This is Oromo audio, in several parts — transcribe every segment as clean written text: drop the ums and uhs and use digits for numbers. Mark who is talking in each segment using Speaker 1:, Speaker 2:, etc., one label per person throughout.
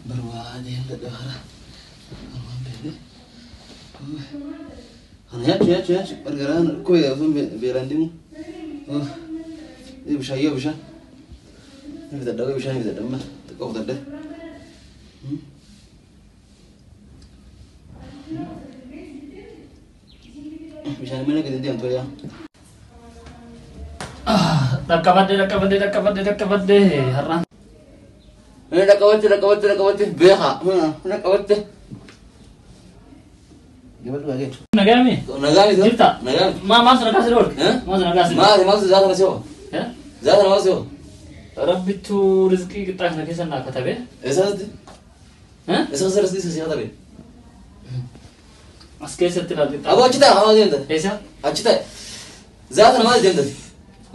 Speaker 1: Barbaadee dadhabara. Waan beele. Kana nyaachuu nyaachuu nyaachuu gargaraan kubbee osoo beelaan deemu. Bishaan yoo bishaan. Ni bitadha bishaan ni bitadha amma xiqqoo bitadha. Bishaan mana gadi deemtu yaa.
Speaker 2: Dhaqqabadde dhaqqabadde dhaqqabadde dhaqqabadde har'aan.
Speaker 1: Dhaqqabatte dhaqqabatte dhaqqabatte beekaa dhaqqabatte. Gabadhu baagee.
Speaker 2: Nagaami.
Speaker 1: Nagaa miti.
Speaker 2: Jirta.
Speaker 1: Nagaa miti.
Speaker 2: Maa maal sana kaasee oolche? Maal sana kaasee?
Speaker 1: Maali maal zaata na si'oo? Zaata na maal si'oo?
Speaker 2: Rabbittu rizqii qixxaa kana keessa naa katabe.
Speaker 1: Eessatti? Eessa keessa rizqii si katabe?
Speaker 2: As keessatti laal qixxaa.
Speaker 1: Aboo achi ta'a hamaa deemta.
Speaker 2: Eessa?
Speaker 1: Achi ta'a. Zaata na maal deemta?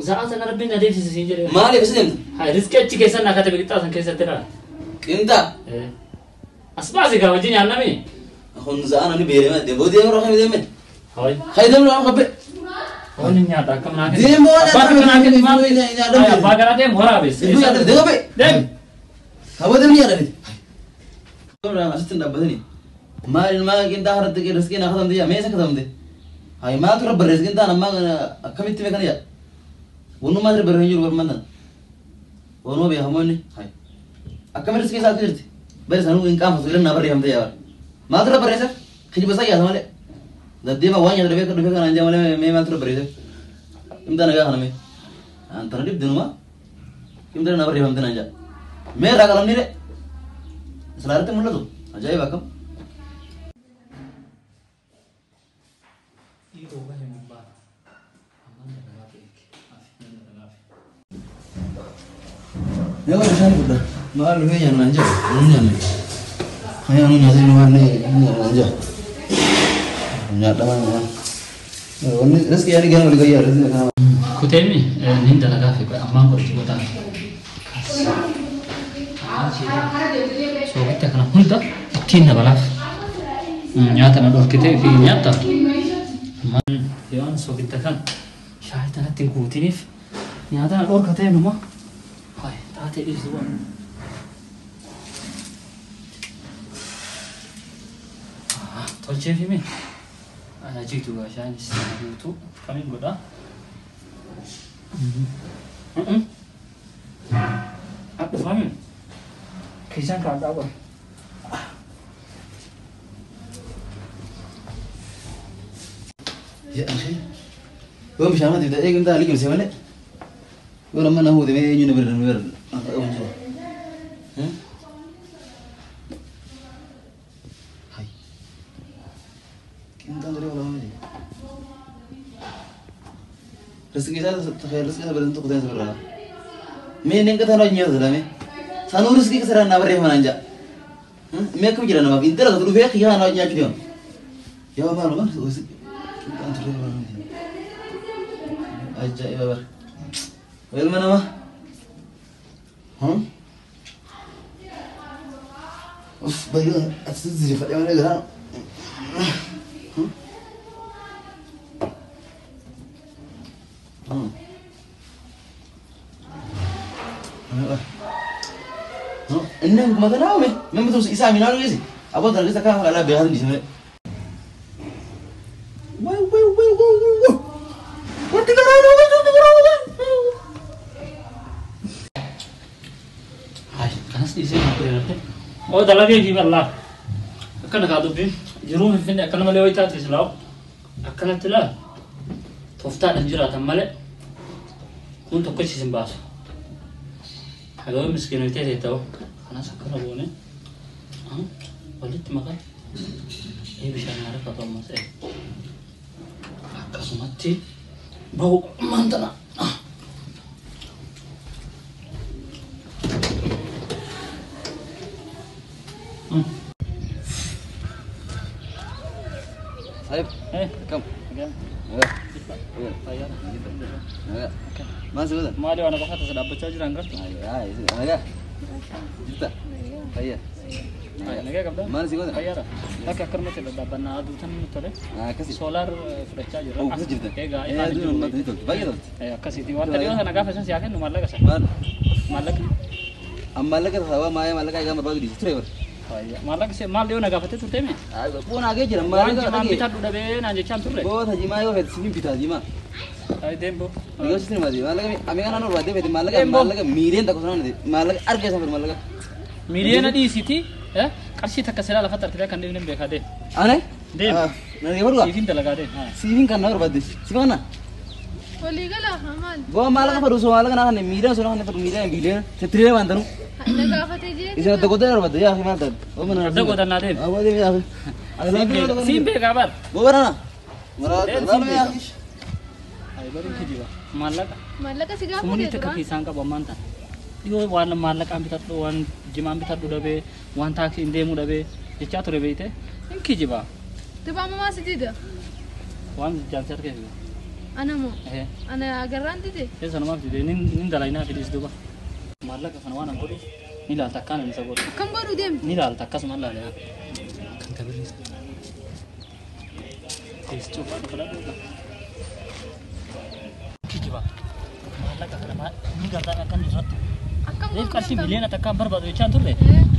Speaker 2: Zaata na rabbiin na deemsise siin jedhe.
Speaker 1: Maaliif eessa deemta?
Speaker 2: Haa rizqii achi keessa naa katabe qixxaa san keessatti laal.
Speaker 1: Qinxaa?
Speaker 2: As baase gaa wajjin nyaannami.
Speaker 1: Kun za'aan ani beelema deemu deemu rakkoo deeme.
Speaker 2: Hayi.
Speaker 1: Hayi deemu rakkoo qabbe.
Speaker 2: Wanni nyaata akkam naa kennu.
Speaker 1: Deemu waan
Speaker 2: Abbaa kana naa kennu maal?
Speaker 1: nyaadha.
Speaker 2: Abbaa kana deemu waraabes.
Speaker 1: Deemu nyaadha deemu qabbe.
Speaker 2: Deemu.
Speaker 1: Haboo deemu nyaadha miti. Asitti hin dhaabbatani. Maal maal qinxaa harratti riskiin haa katamte yaa meesha katamte. Hayi maaltu irra barreesse qinxaan ammaa akkamitti mee kana yaa. Wanummaa irra barreesse jiru barmantan. Wanuma beekamoo inni. Hayi. Akkamitti riskii isaa akka jirti? Bari sanuu hin qaanfatu illee naa barreeffamte yaa bara. Maaltu irra barreesse? Kijiba isaa yaasa malee. Daddeema waan nyaata dhufee dhufee kanaan jaa malee mee maaltu irra barreesse? Himta nagaa kana mee. Antana dhibdinuma. Himta naa barreeffamte naan jaa. Mee irraa qalamni re. Silaa irratti mul'atu. Ajaa'iba akkam. Mee waan bishaan fudha. Maal dhufee nyaannaan jaa. Nuun nyaanne. Hayyaa nuun nyaatee waan nyaannaan jaa. Nyaadha maal maal. Wanni riskii yaani gana walii gayyaa riskii kana.
Speaker 2: Kuteemi nin dalagaa fi ammaan qorichi gotaa. Soogidda kana hunda ittiin dabalaaf. Nyaata na dhorkitee fi nyaata. Yoon soogidda kan shaayii tanatti hin guutiniif nyaata na dhorkatee numa. Hayi taatee dhiisu waan. Tolchee fi mee? Jiitu gaa shaayinis guutuu kamiin godhaa? Dhufame. Keessaan kaadhaa qaba.
Speaker 1: Yaa akhi. Yoo bishaan mati bitadhee qinxaa liqimse malee. Yoo nama na huute mee eenyu na bira na bira. Hai. Qinxaan duree walaa miti. Rizqii isaa rizqii isaa biraa tokko ta'e biraa. Mee inni qataa naa nyaata jedhame. Sanuu rizqii isa naa barreeffama naan jaa. Mee akkam jira namaaf intala tokko dhufee kiyyaa naa nyaachuu deema. Yaa maaluma qinxaan turee walaa miti. Ajaa'iba bara. Ilma namaa. Uff baay'ee asitti zirifadhee malee garaan. Inni akkuma kanaa uume namni tokko isaa minaan geesse abbaan kana keessa akka alaa beekaa dhiise malee. Way way way way way. Wanti garaa wanti garaa.
Speaker 2: Hayi kanas dhiisee kan ture narte. Oo dalagee fi bal'aa. Akkana kaa dubbiin jiruu finfinnee akkana malee wayii taate silaa akkanatti laal tooftaadhaan jiraatan malee kun tokkichi sin baasu. Hagawee miskiinoo ta'e ta'u kanas akkana goone walitti makaa bishaan haara qabu ammas akkasumatti bahu ammaan tana.
Speaker 1: Sayib. Kam? Nagaa. Nagaa. Maal si godhan?
Speaker 2: Maali waan qofa tasa dhaabbachaa jiran gartu?
Speaker 1: Nagaa. Jirta? Fayyaa.
Speaker 2: Nagaa qabdaa?
Speaker 1: Maal si godhan?
Speaker 2: Fayyaadha. Bakka akkanumatti dhadhaabbannaa aduu tan nutti tole.
Speaker 1: Akkasi.
Speaker 2: Soolaar fudhachaa jirra.
Speaker 1: Oh, akkasi jirta?
Speaker 2: Egaa ifaan
Speaker 1: Aduun
Speaker 2: jiru.
Speaker 1: namatti tolti. Baay'ee tolti.
Speaker 2: Akkasiiti. Wanta dhiyoo sana gaafa isin siyaa kennu maallaqa sana.
Speaker 1: Maal?
Speaker 2: Maallaqa.
Speaker 1: Maallaqa sababa maayee maallaqa egaa barbaadu dhiisi ture bara.
Speaker 2: Maallaqa maal dhiyoo na gaafatee turte mee?
Speaker 1: Boona hagee jira
Speaker 2: Waan
Speaker 1: maallaqa
Speaker 2: jimaan
Speaker 1: dhagee.
Speaker 2: bitadhu dhabee naan jechaan turre.
Speaker 1: Boota jimaa yoo fedhe siifin bitaa jimaa.
Speaker 2: Ay deembo.
Speaker 1: Yoo sitti himaate maallaqa amee kanaan barbaadee fedhe maallaqa
Speaker 2: Deembo.
Speaker 1: maallaqa miiliyoona tokko sanaan maallaqa arga isaa fedhe maallaqa.
Speaker 2: Miliyoona dhiisiti qarshii takka silaa lafatti argitee kan deemne beekaa deem.
Speaker 1: Ane?
Speaker 2: Deem.
Speaker 1: Na dhaggeeffadhu.
Speaker 2: Siifin dalagaa deem.
Speaker 1: Siifin kan na barbaadde. Siifin kana.
Speaker 3: Walii galaa haa maal?
Speaker 1: Boo maallaqa fedhu osoo maallaqa naa kanne miiliyoona osoo naa kanne fedhu miiliyoona biiliyoona tiriliyoona waan tanuu.
Speaker 3: Na gaafatee jee.
Speaker 1: Isin adda godhee barbaadde yaa maal taate?
Speaker 2: Adda godhannaa deem.
Speaker 1: Aboo deem yaa.
Speaker 2: Siin beekaa bar.
Speaker 1: Boo barana. Maraa
Speaker 2: Deem, siin
Speaker 1: laaluu yaa.
Speaker 2: Ay baruun kijiba. Maallaqa.
Speaker 3: Maallaqa si
Speaker 2: Sumuni
Speaker 3: gaafatee
Speaker 2: takka
Speaker 3: dura.
Speaker 2: keessaan qabu ammaan tana. Dhiyoo waan maallaqaan bitadhu waan jimaan bitadhu dhabee waan taaksiin deemuu dhabee jechaa ture beeyte hin kijiba.
Speaker 3: Duba amma maa si dida?
Speaker 2: Waan jaansi harkee fi.
Speaker 3: Ana moo? Ana agarraan dide?
Speaker 2: Keessa namaaf dide nin dalaynaa fidis duuba. Maallaqa kana waan an godhuuf ni ilaalta akkaan ani isa godhu.
Speaker 3: Akkam godhuu deemte?
Speaker 2: Ni ilaalta akkasuma ilaale. Kan kabirri. Teessoo fudhadhu fudhadhu. Kijiba. Maallaqa kana maal ni gartaan akkan irratti.
Speaker 3: Akkam
Speaker 2: Reef
Speaker 3: godhuu
Speaker 2: qarshii
Speaker 3: deemta?
Speaker 2: miliyoona takkaan barbaadu jechaan turre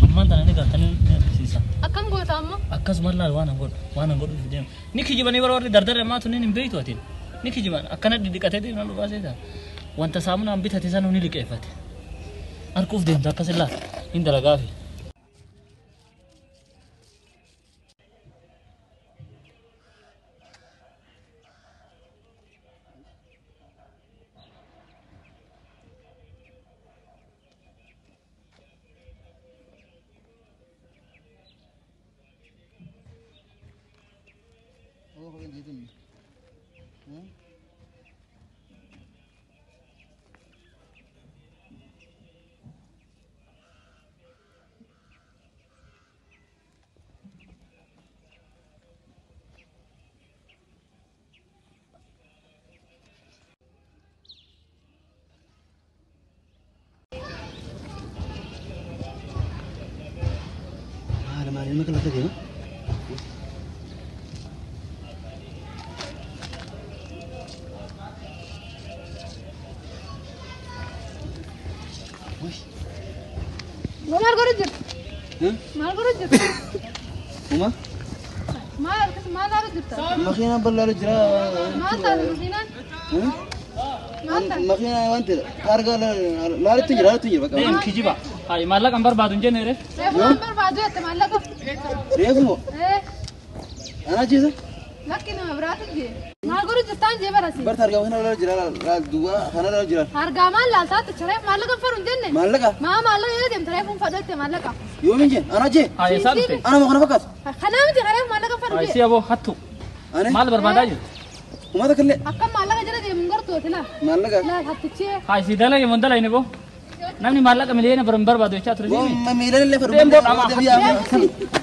Speaker 2: ammaan tana ni gartanii ni argisiisa.
Speaker 3: Akkam goota amma?
Speaker 2: Akkasuma laal waan an godhu waan an godhuuf deemu. Ni kijibanii bara warri dardarri ammaa tunneen hin beektu atiin. Ni kijiban akkana dhidhiqatee deeman dhugaa seeta. Wanta saamunaan bitate sana ni liqeeffate. Harkuuf deemta akkas illaa hin dalagaafi.
Speaker 1: Maal maal ilma kana ta'e?
Speaker 3: Maal godhu jirta? Maal godhu jirta?
Speaker 1: Uma?
Speaker 3: Maal harkas maal haala jirta?
Speaker 1: Makiinaan bal'aa jira.
Speaker 3: Maal taate makiinaan? Maal taate?
Speaker 1: Makiinaa waan ta'e argaa laalitti jira laalitti jira bakka.
Speaker 2: Deem kijiba. Hayi maallaqa hin barbaadu hin jenne reef.
Speaker 3: Reefu waan barbaadu jette maallaqa.
Speaker 1: Reefu moo? Anaa jeesa?
Speaker 3: Lakki nama biraatu jee. Maal godhu jirtaan jee barasi.
Speaker 1: Barta argaa kana laala jira laal duwwaa kana laala jira.
Speaker 3: Argaa maal laaltaatti reefu maallaqa hin fedhu hin jenne?
Speaker 1: Maallaqa?
Speaker 3: Maa maallaqa yoo deemte reefu hin fedhu jette maallaqa.
Speaker 1: Yoomiin jeen anaa jee?
Speaker 2: Hayi isaa dhufte.
Speaker 1: Ana moo kana fakkaatu?
Speaker 3: Kanaa miti reefu maallaqa hin fedhu
Speaker 2: Hayi
Speaker 3: jee.
Speaker 2: si aboo hattu.
Speaker 1: Ane?
Speaker 2: Maal barbaadaa jirtu?
Speaker 1: Uummata kallee
Speaker 3: Akkam maallaqa jala deemu hin gartuu ati laa.
Speaker 1: maallaqa.
Speaker 3: Laal hattichee.
Speaker 2: Hayi si dalage moo hin dalayne boo? Namni maallaqa miliyoona bara hin barbaadu jechaa ture.
Speaker 1: Boo miilaan illee fedhu.
Speaker 2: Deem boo dhamaa.